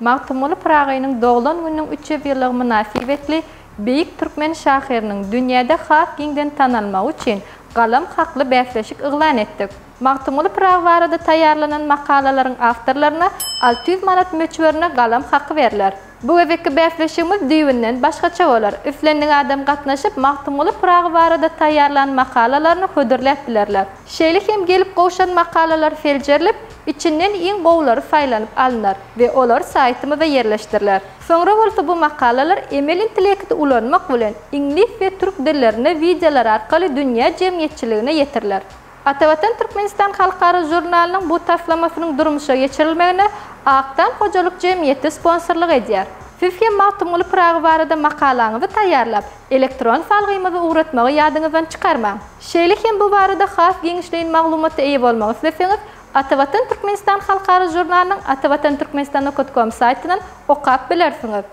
Magtymguly Pyragynyň doglan gününiň 300 ýyllygy mynasybetli beýik türkmen şahyrynyň dünýäde has giňden tanalmagy üçin Galam hakly bäsleşik yglan etdik. Magtymguly Pyragy barada taýýarlanan makalalaryň awtorlaryna 600 manat möçberinde galam haky berler. Bu gezekki bäsleşigimiz düýbünden başgaça bolar. Islendik adam gatnaşyp, Magtymguly Pyragy barada taýýarlan makalalaryny hödürläp bilerler. Şeýle hem gelip gowşan makalalar seljerilip, içinden iň gowulary saýlanyp alnar we olar saýtymyza ýerleşdiriler. Soňra bolsa bu makalalar emel intellekti ulanmak bilen iňlis we türk dillerinde wideolar arkaly dünýä jemgyýetçiligine ýetiriler. Atavatan Türkmenistan halkara žurnalynyň bu taslamasynyň durmuşa geçirilmegine Ak Tam hojalyk jemgyýeti sponsorlyk edýär. Siz hem Magtymguly Pyragy barada makalaňyzy taýýarlap, elektron salgymyza ugratmagy ýadyňyzdan çykarmaň. Şeýle hem bu barada has giňişleýin maglumata eýe bolmak isleseňiz, Atavatan Türkmenistan halkara žurnalynyň atavatanturkmenistan.com saýtyndan okap bilersiňiz.